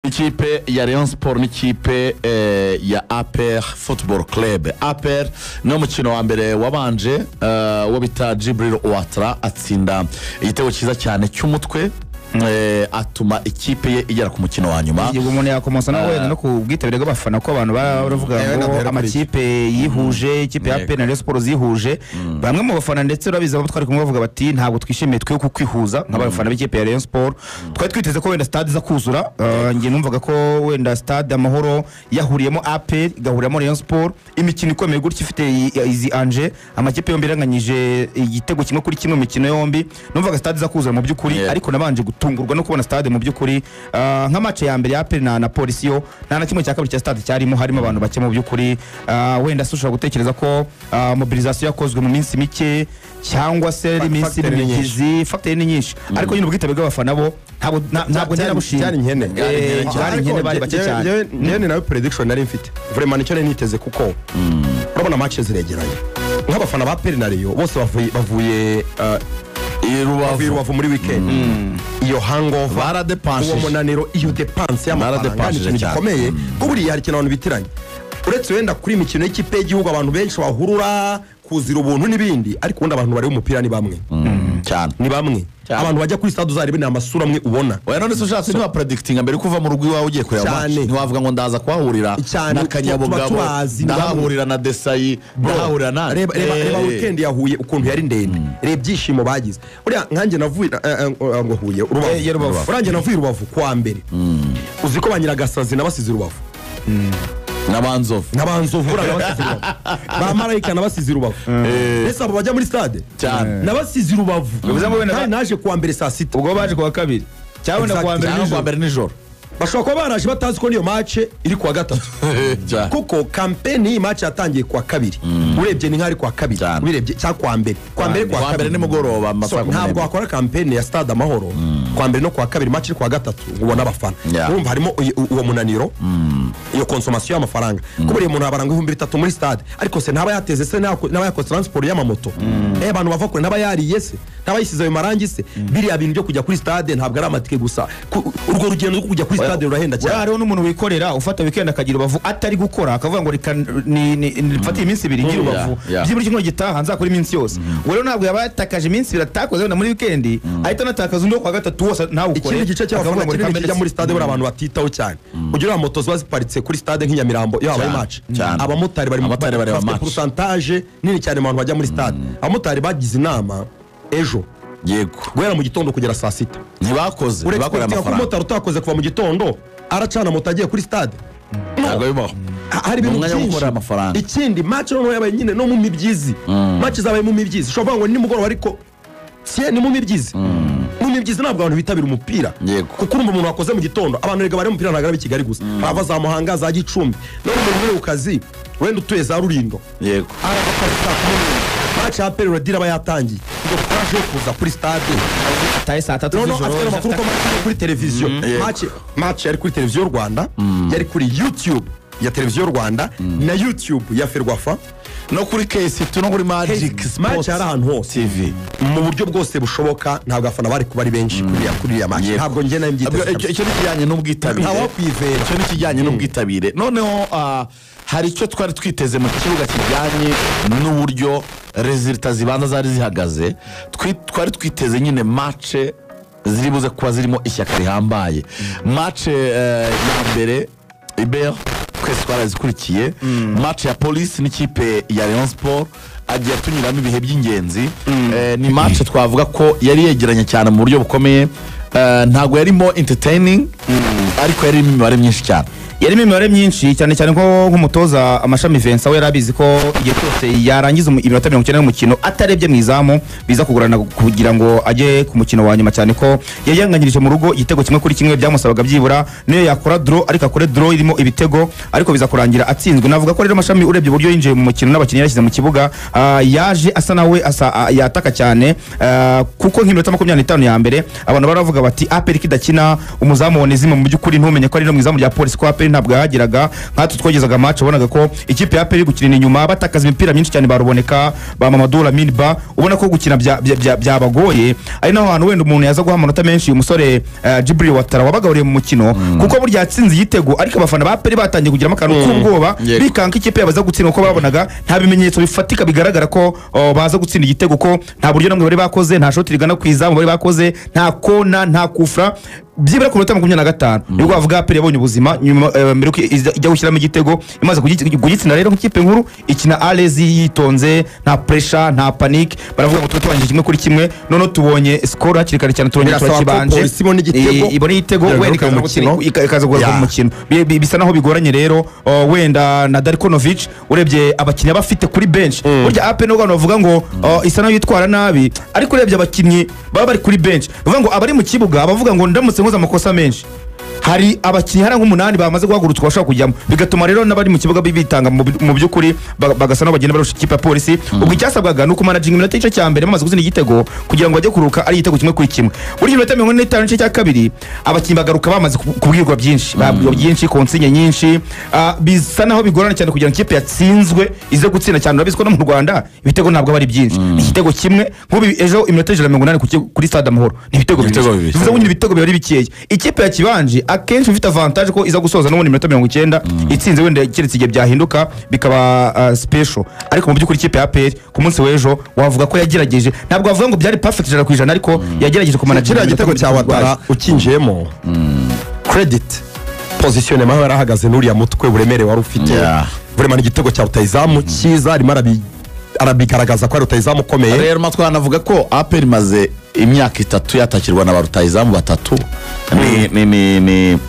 Ikipe ya Rayon Sport n'ikipe ya APR Football Club. APR niwo mukino wa mbere wabanje, uwo bita Djibril Ouattara atsinda igitego cyiza cyane cy'umutwe, atuma ikipe ye igera ku mukino wa nyuma. Ubwo umuntu yakomosa nawe wenda no ku bwitabire bw'abafana, ko abantu baravuga wenda ngo duhere kuri amakipe yihuje, ikipe ya APR na Rayon Sport zihuje, bamwe mu bafana, ndetse urabizi abo twari kumwe, bavuga bati: "Ntabwo twishimiye twe ku kwihuza nk'abafana b'ikipe ya Rayon Sport. Twari twiteze ko wenda stade iza kuzura." Njye numvaga ko wenda Stade Amahoro yahuriyemo APR, igahuriramo Rayon Sport, imikino ikomeye gutya ifite izi enjeux, amakipe yombi iranganyije igitego 1-1 mu mikino yombi, numvaga stade iza kuzura mu by'ukuri. Ariko nabanje gutungurwa no kubona stade mu by'ukuri, nka match ya mbere ya APR na Polisi, yo nta na kimwe cya kabiri cya stade cyarimo, harimo abantu bake mu by'ukuri. Wenda se ushobora gutekereza ko mobilisation yakozwe mu minsi mike cyangwa se ari iminsi Facteur ni nyinshi. n'imigizi, facteur ni nyinshi, ariko nyine ubwitabire bw'abafana bo ntabwo ntabwo njye nabushimye. Byari nkene. Byari nkene, bari bake cyane. Njyewe ni nawe prediction nari mfite, vraiment nicyo nari niteze, kuko urabona match ziregeranye, nk'abafana ba APR na Rayon bose bavuye I bavuye Rubavu. Rubavu muri weekend, iyo hangover, uwo Baradepanshije. munaniro, iyo dépense y'amafaranga ni Baradepanshije ikintu cyane. gikomeye, ko buriya hari ikintu abantu bitiranya. Uretse wenda kuri imikino y'ikipe y'igihugu abantu benshi bahurura kuzira ubuntu n'ibindi, ariko ubundi abantu bareba umupira ni bamwe. Cyane. Ni bamwe. Cyane. Abantu bajya kuri stade uzarebe, ni amasura amwe ubona. Oya, none se ushatse ntiwa predictinga mbere yo kuva mu rugo iwawe ugiye kureba Cyane. match? Ntiwavuga ngo ndaza kuhahurira Cyane, na tuba Kanyabugabo, tubazi, ni bamwe. ndahahurira na Desayi, ndahahurira na Reba, reba, reba weekend ya Huye ukuntu yari ndende, reba ibyishimo bagize. Uriya nkanjye navuye ngo Huye, Rubavu. Ya Rubavu. Uriya navuye Rubavu kuwa mbere, uzi ko ba Nyiragasazi nabasize Rubavu? N'abanzovu. N'abanzovu buriya nabasize Rubavu, ba Marayika nabasize Rubavu. Ese abo bajya muri stade? Cyane. Nabasize Rubavu. Bivuze ngo wenda Kandi naje kuwa mbere saa 6. Ubwo baje kuwa kabiri cyangwa wenda kuwa mbere Cyangwa kuwa nijoro. mbere nijoro. Bashobora kuba baraje batazi ko niyo match iri kuwa gatatu. Cyane. Kuko campaign y'iyi match yatangiye kuwa kabiri, urebye ni nk'ari kuwa kabiri. Cyane. Ubirebye, cyangwa kuwa mbere, kuwa mbere, kuwa Kuwa mbere kabiri nimugoroba, amasaha So, kumi ntabwo n'ebyiri. wakora campaign ya Stade Amahoro kuwa mbere no kuwa kabiri, match iri kuwa gatatu, ngo ubone abafana. Urumva harimo uwo munaniro, iyo consommation y'amafaranga, kuko buriya umuntu abaranga 3000 muri stade, ariko se ntaba yateze se, ntaba yakoze transport y'amamoto, abantu bava kure, ntaba yariye se, ntaba yisize ayo marangi se? Biriya bintu byo kujya kuri stade ntabwo ari amatike gusa. Urwo rugendo rwo kujya kuri stade rurahenda Buriya cyane. hariho n'umuntu wikorera ufata weekend akagira Rubavu atari gukora, akavuga ngo reka mfate iminsi 2 ngire Rubavu, byibura icyumweru gitaha nzakora iminsi yose. Ubwo rero ntabwo yaba yatakaje iminsi 2 atakoze wenda muri weekend, ahita anatakaza undi wo kuwa gatatu wose ntawukore. Ikindi gice cy'abafana Akavuga ngo kinini reka kijya muri stade, buriya abantu batitaho cyane, ugira moto ziba ziparitse kuri stade nk'inyamirambo iyo habaye Cyane, match, cyane. abamotari bari Abamotari bareba bafite match. pourcentage nini cyane mu bantu bajya muri stade. Abamotari bagize inama ejo guhera mu gitondo kugera saa 6. Ntibakoze, Uretse ntibakoreye ko amafaranga. umumotari utakoze kuva mu gitondo aracana moto agiye kuri stade? Ntabwo bibaho. Hari ibintu Ni umwanya wo byinshi. gukorera amafaranga. Ikindi, match noneho yabaye nyine no mu mibyizi, match zabaye mu mibyizi, ushobora kuvuga ngo ni nimugoroba, ariko sie ni mu mibyizi. Mu mibyizi ntabwo abantu bitabira umupira. Kuko urumva umuntu wakoze mu gitondo, abantu rega bari umupira ntabwo ari ab'i Kigali gusa, hava za Muhanga, za Gicumbi. None umuntu uri ku kazi wenda utuye za Rulindo, arava akazi saa 11, match ya APR uradira aba yatangiye, ngo courage yo kuza kuri stade? Atahe saa 3 Noneho z'ijoro. afite amakuru ko match iri kuri televiziyo. Match yari kuri Televiziyo Rwanda, yari kuri YouTube ya Televiziyo Rwanda na YouTube ya Ferwafa. No kuri KC2 no kuri Magic Match Sports yari ahantu hose. TV. Mu buryo bwose bushoboka, ntabwo abafana bari kuba ari benshi kuri iriya match. Ntabwo njye nayo mbyiteze. Icyo ni ikijyanye n'ubwitabire. Ntawakwizera. Icyo ni ikijyanye n'ubwitabire. Noneho hari icyo twari twiteze mu kibuga kijyanye n'uburyo résultats zibanza zari zihagaze. Twari twiteze nyine match ziri buze kuba zirimo ishyaka rihambaye. Match ya mbere, Iber, twese twarazikurikiye, match ya Polisi n'ikipe ya Rayon Sport, agiye atunyuramo ibihe by'ingenzi. Ni match twavuga ko yari yegeranye cyane mu buryo bukomeye. Ntabwo yarimo entertaining, ariko yarimo imibare myinshi cyane. Yarimo imibare myinshi cyane cyane ko nk'umutoza Amashami Vincent we yari abizi ko igihe cyose yarangiza iminota 90 y'umukino atarebye mu izamu biza kugorana kugira ngo ajye ku mukino wa nyuma, cyane ko yari yanganyirije mu rugo igitego 1-1. Byamusabaga byibura niyo yakora draw, ariko akore draw irimo ibitego, ariko biza kurangira atsinzwe. Navuga ko rero Amashami, urebye uburyo yinjiye mu mukino n'abakinnyi yashyize mu kibuga, yaje asa nawe asa yataka cyane, kuko nk'iminota 25 ya mbere abantu baravuga bati: "APR kidakina umuzamu wa Onezime, mu by'ukuri ntumenye ko ari no mu izamu rya Polisi, ko APR APR ntabwo yahageraga. Nkatwe twogezaga match ubonaga ko ikipe ya APR iri gukina inyuma, batakaza imipira myinshi cyane, baruboneka ba Mamadou Lamine Ba, ubona ko gukina byabagoye. Ari naho hantu wenda umuntu yaza guha amanota menshi uyu musore Djibril Ouattara wabagaburiye mu mukino, kuko burya yatsinze igitego ariko abafana ba APR batangiye kugiramo akantu k'ubwoba, bikanga ko ikipe yabaza gutsinda, kuko babonaga nta bimenyetso bifatika bigaragara ko baza gutsinda igitego, ko nta buryo namwe bari bakoze, nta shoti rigana ku izamu bari bakoze, nta kona, nta kufra. Byibura ku minota 25 nibwo bavuga APR yabonye ubuzima nyuma, mbere yuko ijya gushyiramo igitego. Imaze kugitsinda rero nk'ikipe nkuru ikina alezi yitonze, nta pressure, nta panic. Baravuga ngo tube tubanje 1-1, noneho tubonye score hakiri kare cyane, turongera Birasaba ko turakibanje. Polisi ibona igitego, Ibona igitego, kugira ngo wenda igaruke mu mukino. ikaza kugaruka mu mukino. Bisa naho bigoranye rero. Wenda na Darko Novic urebye abakinnyi aba afite kuri bench, burya APR nubwo abantu bavuga ngo isa naho yitwara nabi, ariko urebye abakinnyi baba bari kuri bench, bavuga ngo abari mu kibuga bavuga ngo ndamutse nkoze amakosa menshi, hari abakinnyi hari nk'umunani bamaze guhagurutswa bashobora kujyamo, bigatuma rero n'abari mu kibuga bitanga mu by'ukuri bagasa n'aho bagenda barusha ikipe ya Polisi. Ubwo icyasabwaga ni ukumanaginga iminota y'igice cya mbere bamaze gutsinda igitego kugira ngo bajye kuruka ari igitego 1-1. Burya iminota 45 n'igice cya kabiri abakinnyi bagaruka bamaze kubwirwa byinshi, babwirwa byinshi, konsinye nyinshi. Bisa naho bigorana cyane kugira ngo ikipe yatsinzwe ize gutsinda cyane. Urabizi ko no mu Rwanda ibitego ntabwo aba ari byinshi, ni igitego kimwe. Nk'ubu ejo iminota 180 kuri Stade Amahoro ni ibitego Ibitego bibiri. bibiri. Bivuze ngo nyine ibitego biba ari bikeya. Ikipe ya Kibanje akenshi ifite avantage ko iza gusoza n'ubundi iminota 90 itsinze, wenda keretse igihe byahinduka bikaba special. Ariko mu by'ukuri ikipe ya APR ku munsi w'ejo wavuga ko yagerageje, ntabwo wavuga ngo byari perfect 100%, ariko yagerageje kumanaginga Kiriya gitego cya Ouattara ukinjiyemo, credit positionnement aho yari ahagaze n'uriya mutwe uburemere wari ufite, vraiment ni igitego cya rutayizamu cyiza, arimo arabigaragaza ko ari rutayizamu ukomeye. Rero matwa anavuga ko APR imaze imyaka 3 yatakirwa na ba rutayizamu batatu, ni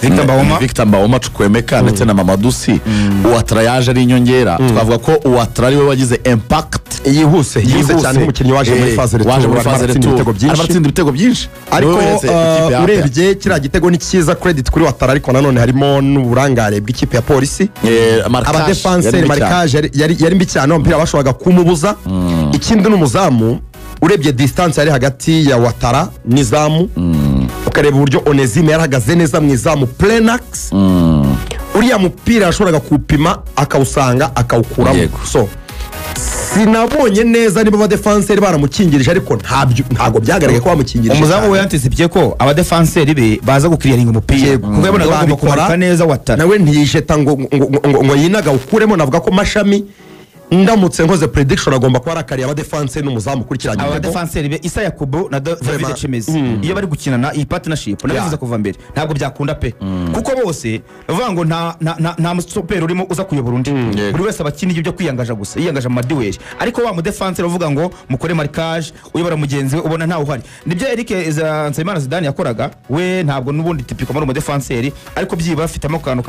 Victor Mbaoma. Victor Mbaoma, Chukwuemeka ndetse na Mamadou Sy. Ouattara yaje ari inyongera. Twavuga ko Ouattara ariwe wagize impact yihuse cyane nk'umukinnyi waje muri phase retour, waje muri arimo phase aratsinda retour. ibitego byinshi. Arimo aratsinda ibitego byinshi. Ariko Niwe weretse ikipe ya APR. urebye kiriya gitego ni cyiza, credit kuri Ouattara, ariko nanone harimo n'uburangare bw'ikipe ya Polisi. Marquage Abadefanseri yari mbi cyane. marquage yari mbi cyane, umupira bashoboraga kumubuza. Ikindi n'umuzamu, urebye distance yari hagati ya Ouattara n'izamu, ukareba uburyo Onezime yarahagaze neza mu izamu plenax, uriya mupira yashoboraga kuwupima akawusanga akawukuramo. So sinabonye neza niba abadefanseri baramukingirije, ariko ntabwo byagaragaye ko bamukingirije. Umuzamu we yantisipye ko abadefanseri be baza gukiriyaringa umupira, kuko yabonaga bagomba kumanuka neza Ouattara. Nawe ntiyijeta ngo yinaga awukuremo. Navuga ko Mashami, ndamutse nkoze prediction, agomba kuba arakariye abadefanseri n'umuzamu ukurikiranye igitego. Abadefanseri be Isa Yakubu na David Chimezi, iyo bari gukinana iyi partnership nabivuze kuva mbere, ntabwo byakunda pe, kuko bose bavuga ngo nta musoperi urimo uza kuyobora undi. Buri wese aba akina ibyo byo kwiyangaja gusa, yiyangaje mu maduel, ariko wa mudefanseri uvuga ngo mukore marquage uyobora mugenzi we, ubona ntawe uhari. Nibyo Eric Nsabimana Zidane yakoraga, we ntabwo n'ubundi typiquement ari umudefanseri, ariko byibura afitemo akantu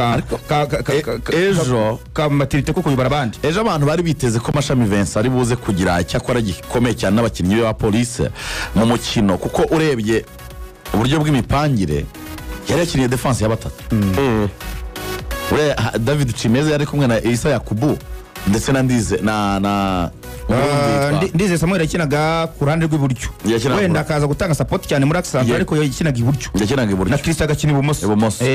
Ejo ka maturité ko kuyobora abandi. Ejo abantu bari biteze ko Mashami Vincent ari buze kugira icyo akora gikomeye cyane n'abakinnyi be ba Police mu mukino, kuko urebye uburyo bw'imipangire yari yakiniye defense ya batatu. David Chimeze yari kumwe na Isa Yakubu ndetse na Ndize na Ndize Samuel yakinaga ku ruhande rw'iburyo, wenda akaza gutanga support cyane muri axe central, ariko yakinaga iburyo. Yakinaga iburyo. Na Christ agakina ibumoso. Ibumoso.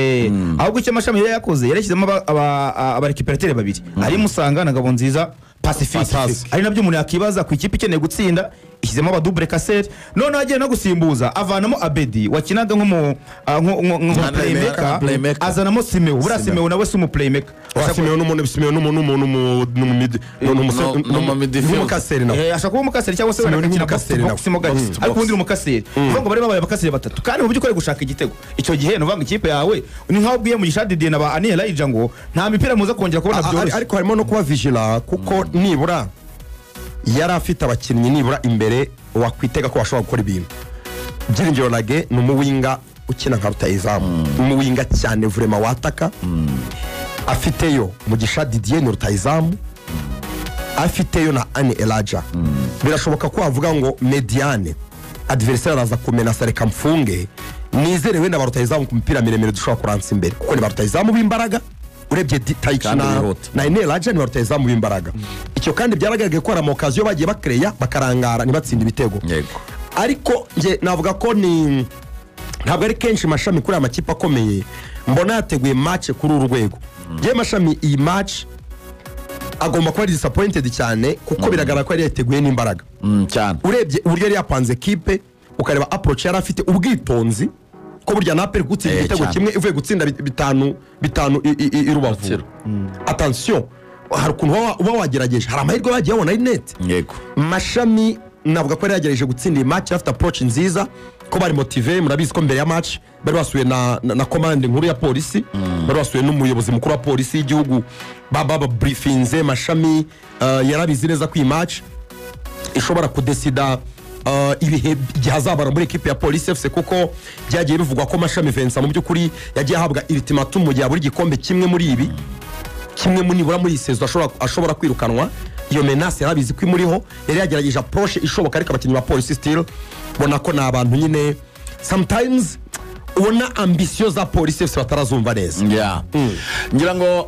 Ahubwo icyo Mashami yari yakoze, yarishyizemo abarécupérateur babiri, ari Musanga na Ngabonziza Pacifique, ari nabyo umuntu yakibaza ku ikipe ikeneye gutsinda ishyizemo abadouble casseur. Noneho agiye no gusimbuza, avanamo Abedi wakinaga nk'umu playmaker, azanamo Simeo. Buriya Simeo nawe si umu playmaker. Simeo n'umucasseur nawe. Ashobora kuba umucasseur cyangwa se wenda agakina box to box mo gake, ariko ubundi ni umucasseur. Uvuga ngo bari babaye abacasseur batatu kandi mu by'ukuri gushaka igitego icyo gihe, ni uvuga ngo ikipe yawe ni nkaho ubwiye Mugisha Didier na ba Ani Elijah ngo nta mipira muza kongera kubona byoroshye. Ariko harimo no kuba vigilant, kuko nibura yari afite abakinnyi nibura imbere wakwitega ko bashobora gukora ibintu. Byiringiro Lague ni umuwinger ukina nka rutayizamu, umuwinger cyane vraiment wataka. Afiteyo Mugisha Didier ni rutayizamu, afiteyo na Ani Elijah. Birashoboka ko wavuga ngo médiane adversaire araza kumenasa, reka mfunge nizere wenda ba rutayizamu ku mipira miremire dushobora kuransa imbere, kuko ni ba rutayizamu b'imbaraga. Urebye Taichi na Ene Elijah ni ba rutayizamu b'imbaraga. Icyo kandi byaragaragaye ko hari amaoccasion bagiye bakereya bakarangara ntibatsinde ibitego. Ariko njye navuga ko ni ntabwo ari kenshi Mashami kuri aya makipe akomeye Mbona yateguye match kuri uru rwego. Ngewe Mashami iyi match agomba kuba ari disappointed cyane, kuko biragaragara ko yari yateguye n'imbaraga. Cyane. Urebye uburyo yari yapanze kipe, ukareba approach yari afite, ubwitonzi, ko burya na APR gutsinda igitego kimwe ivuye gutsinda bitanu i Rubavu. Attention, hari ukuntu uba wagerageje, hari amahirwe bagiye babona ari net. Yego. Mashami navuga ko yari yagerageje gutsinda iyi match, afite approach nziza, ko bari motive. Murabizi ko mbere ya match bari basuye na commande nkuru ya polisi, bari basuye n'umuyobozi mukuru wa polisi y'igihugu, baba briefinze. Mashami yarabizi neza ko iyi match ishobora kudesida ibihe igihe azabara muri ekipe ya Polisi FC, kuko byagiye bivugwa ko Mashami Vincent mu by'ukuri yagiye ahabwa ultimatum mu gihe abura igikombe kimwe muri ibi, kimwe nibura muri iyi saison ashobora kwirukanwa. Iyo menace yarabizi ko imuriho, yari yagerageje approche ishoboka, ariko abakinnyi ba Polisi still bona ko ni abantu nyine sometimes ubona ambition za Polisi FC batarazumva neza. Ngira ngo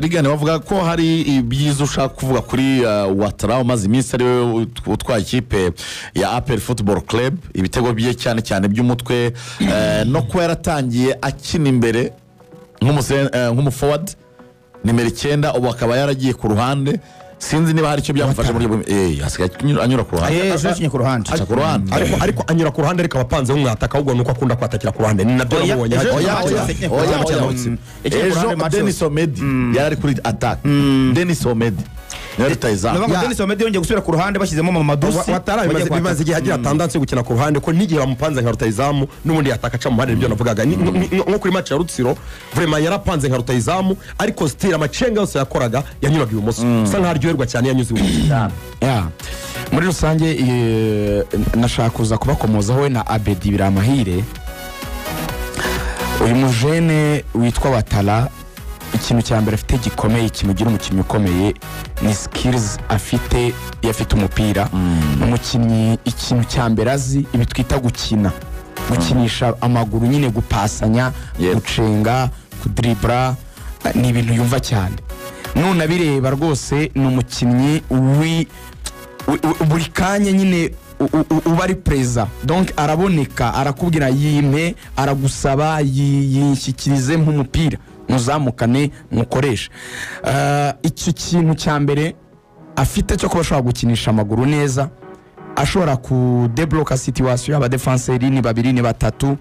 Rigane bavuga ko hari ibyiza ushaka kuvuga kuri Ouattara umaze iminsi ari we utwaye ikipe ya APR Football Club, ibitego bye cyane cyane by'umutwe, no kuba yaratangiye akina imbere nk'umuforward nimero 9, ubu akaba yaragiye ku ruhande. Sinzi niba hari icyo byamufasha muri asigaye anyura ku ruhande. Aciye ku ruhande. Aca ku ruhande. Ariko anyura ku ruhande, ariko abapanze nk'umwataka, ahubwo nuko akunda kwatakira ku ruhande. Ni nabyo nabonye. Ejo Denis Omedi yari ari kuri attack. Denis Omedi yari rutahizamu. Denis Omedi yongeye gusubira ku ruhande, bashyizemo Mamadou Sy. Ouattara bimaze igihe agira tendance yo gukina ku ruhande, ko n'igihe bamupanze nka rutahizamu n'ubundi yataka aca mu ruhande. Nibyo navugaga nko kuri match ya Rutsiro, vraiment yarapanze nka rutahizamu, ariko still amacenga yose yakoraga yanyuraga ibumoso, bisa nkaho aryoherwa cyane yanyuze ibumoso. Muri rusange nashaka kuza kubakomozaho we na Abedi Biramahire. Uyu mujene witwa Ouattara, ikintu cya mbere afite gikomeye kimugira umukinnyi ukomeye ni skills afite iyo afite umupira. Umukinnyi ikintu cya mbere azi ibi twita gukina, gukinisha amaguru nyine, gupasanya, gucenga, kudribra, ni ibintu yumva cyane. Nunabireba rwose ni umukinnyi buri kanya nyine uba ari preza, donc araboneka, arakubwira yimpe, aragusaba yinshyikirize nk'umupira muzamukane mukoresha. Icyo kintu cya mbere afite cyo kuba ashobora gukinisha amaguru neza, ashobora kudebloka situation y'abadefenseri ni babiri ni batatu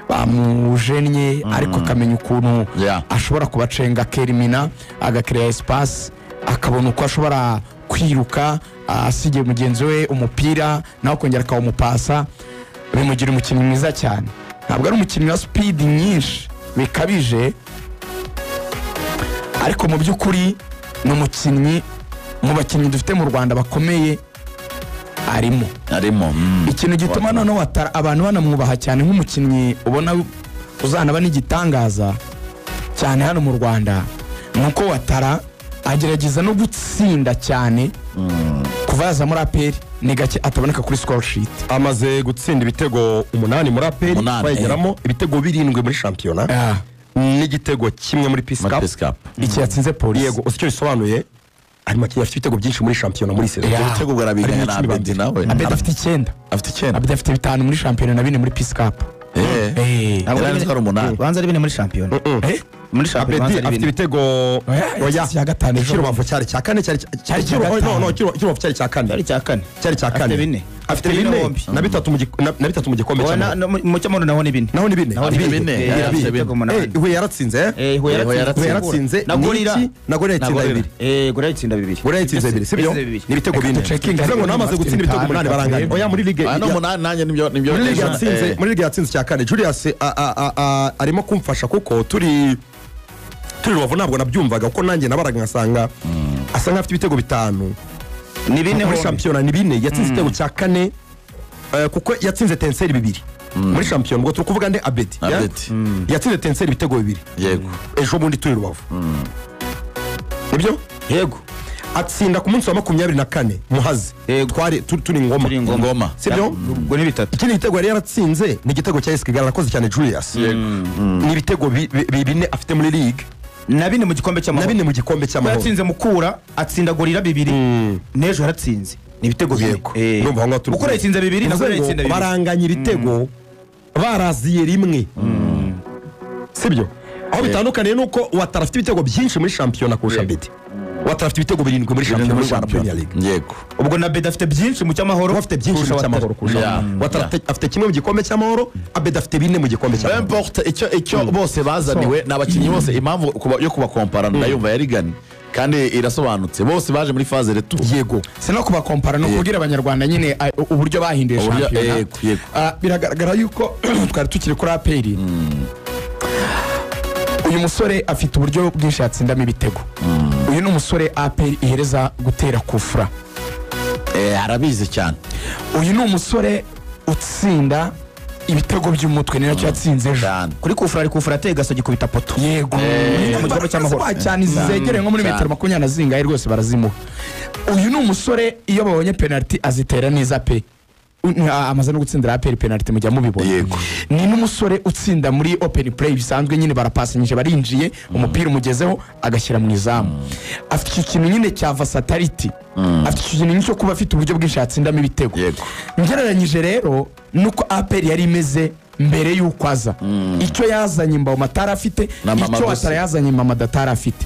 bamujennye, ariko akamenya ukuntu ashobora kubacenga akerimina, agakreya espace, akabona uko ashobora kwiruka asigiye mugenzi we umupira nawe akongera akawumupasa. Bimugira umukinnyi mwiza cyane. Ntabwo ari umukinnyi wa speed nyinshi bikabije, ariko mu by'ukuri ni umukinnyi mu bakinnyi dufite mu Rwanda bakomeye arimo. Ikintu gituma noneho Ouattara abantu banamwubaha cyane nk'umukinnyi ubona uzanaba n'igitangaza cyane hano mu Rwanda, ni uko Ouattara agerageza no gutsinda cyane. Kuva yaza muri APR ni gake ataboneka kuri score sheet. Amaze gutsinda ibitego 8 muri APR, bayigeramo ibitego 7 muri shampiyona n'igitego kimwe muri Peace Cup. Iki yatsinze Polisi. Yego, icyo bisobanuye ari makinnyi afite ibitego byinshi muri shampiyona muri saison. Ibitego barabiganya na Abedi nawe. Abedi afite 9. Afite 9. Abedi afite 5 muri shampiyona na 4 muri Peace Cup. Banza ari 4 muri shampiyona. Muri shampiyona Abedi afite ibitego oya cya gatanu ejo Rubavu cyari cya kane, cyari no Rubavu cyari cya kane. Cyari cya kane. Cyari cya kane. Afite 4 na 3 mu gikombe cy'amahoro. Mu cy'amahoro naho ni 4. Naho ni 4. Huye yaratsinze. Huye yaratsinze. Na Gorira. Na Gorira yatsinda 2. Gorira yatsinda 2. Gorira yatsinze 2, sibyo? Ni ibitego 4. Bivuze ngo namaze gutsinda ibitego 8 barangana. Oya muri ligue. Ano 8 nanjye nibyo muri ligue yatsinze cya kane. Julius arimo kumfasha kuko turi Rubavu ntabwo nabyumvaga, kuko nanjye nabaraga ngasanga asa nk'afite ibitego 5 ni 4 muri shampiyona, ni 4 yatsinze igitego cya kane, kuko yatsinze Tenseri 2 muri shampiyona. Ubwo turi kuvuga nde? Abedi. Yatsinze Tenseri ibitego 2. Yego. Ejo bundi turi Rubavu. Nibyo? Yego. Atsinda ku munsi wa 24 Muhazi. Twari turi Ngoma. Sibyo? Ubwo ni 3. Ikindi gitego yari yaratsinze ni igitego cya AS Kigali, arakoze cyane Julius. Ni ibitego 4 afite muri ligue. Na 4 mu gikombe cy'amahoro. Na 4 mu gikombe cy'amahoro. Yatsinze Mukura, atsinda Gorira 2. N'ejo yaratsinze. Ni ibitego 4. Ndumva aho ngaho Mukura yatsinze 2 na Gorira yatsinda 2. Baranganya ibitego baraziye rimwe. Sibyo? Aho bitandukaniye nuko Ouattara afite ibitego byinshi muri shampiyona kurusha Abedi. Ouattara afite ibitego 7 muri shampiyona muri Rwanda Premier League. Yego. Ubwo na Abedi afite byinshi mu cyamahoro, afite byinshi mu cyamahoro kurusha Ouattara. Afite kimwe mu gikombe cy'amahoro, Abedi afite 4 mu gikombe cy'amahoro. Importe icyo bose bazaniwe n'abakinnyi bose, impamvu yo kubakompara ndayumva yarigani kandi irasobanutse, bose baje muri phase retour. Yego. Si no kubakompara, no kubwira abanyarwanda nyine uburyo bahinduye shampiyona. Biragaragara yuko twari tukiri kuri APR. Uyu musore afite uburyo bwinshi yatsindamo ibitego. Uyu ni umusore APR ihereza gutera kufura. Arabizi cyane. Uyu ni umusore utsinda ibitego by'umutwe, ni nacyo yatsinze ejo. Kuri kufura ari kufura ateye gasogi kubita poto. Yego. Mu gikombe cy'amahoro. Cyane zegereye nko muri metero 20 zingahe rwose barazimuha. Uyu ni umusore iyo babonye penalty azitera neza pe. Amaze no gutsindira APR penalty mujya mubibona. Ni n'umusore utsinda muri open play bisanzwe nyine, barapasanyije barinjiye umupira umugezeho agashyira mu izamu. Afite icyo kintu nyine cya versatility. Afite icyo kintu cyo kuba afite uburyo bwinshi yatsindamo ibitego. Ngereranyije rero nuko APR yari imeze mbere y'uko aza. Icyo yazanye Mbawoma atarafite, icyo Ouattara yazanye Mamadou atarafite.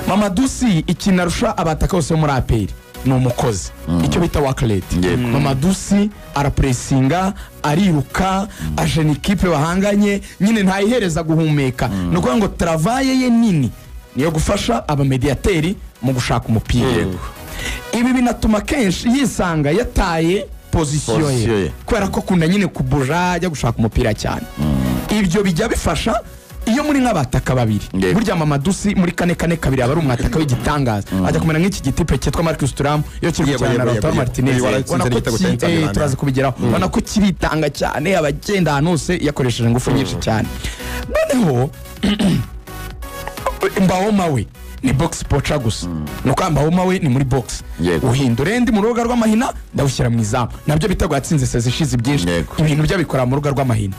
Mamadou Sy ikintu arusha abataka bose muri APR ni umukozi, icyo bita work rate. Mamadou Sy arapresinga, ariruka, ajena ikipe bahanganye nyine ntayihereza guhumeka. Ni ukuvuga ngo travaye ye nini niyo gufasha abamediateri mu gushaka umupira. Ibi binatuma kenshi yisanga yataye position ye kubera ko akunda nyine kubuja ajya gushaka umupira cyane. Ibyo bijya bifasha iyo muri nk'abataka babiri. Burya Mamadou Sy muri 4-4-2 aba ari umwataka w'igitangaza. Ajya kumera nk'iki gitipe cyitwa Marcus Thuram iyo kiri gukina na Lautaro Martinez. Turaza kubigeraho. Ubona ko kiritanga cyane, abagenda ahantu hose yakoresheje ingufu nyinshi cyane. Noneho Mbawoma we ni box poacher gusa. Nuko Mbawoma we ni muri box. Uhindura ndi mu rubuga rw'amahina ndawushyira mu izamu. Nabyo bitego yatsinze seze ishize byinshi. Ibintu byo bikora mu rubuga rw'amahina.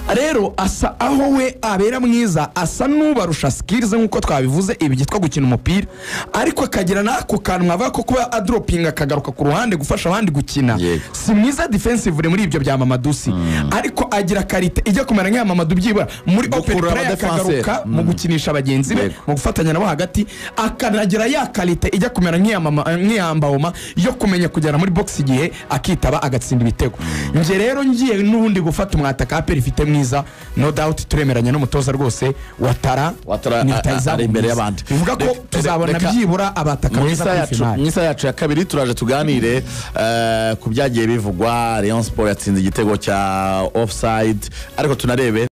Rero asa aho we abera mwiza, asa n'ubarusha skills nkuko twabivuze ibi byitwa gukina umupira, ariko akagira nako kantu mwavuga ko kuba adropinga akagaruka ku ruhande gufasha abandi gukina. Si mwiza defensive muri ibyo bya Mamadou Sy, ariko agira karite ijya kumera nk'iya Mamadou byibura muri open play akagaruka mu gukinisha bagenzi be, mu gufatanya nabo hagati, akanagira ya karite ijya kumera nk'iya Mbawoma yo kumenya kugera muri box igihe akitaba agatsinda ibitego. Nge rero ngiye n'ubundi gufata umwataka APR ifite mwiza, no doubt turemeranya n'umutoza rwose Ouattara ari imbere y'abandi. Bivuga ko tuzabona byibura abataka beza kuri finale. Mu isaha yacu ya kabiri turaje tuganire ku byagiye bivugwa. Rayon Sport yatsinze igitego cya offside, ariko tunarebe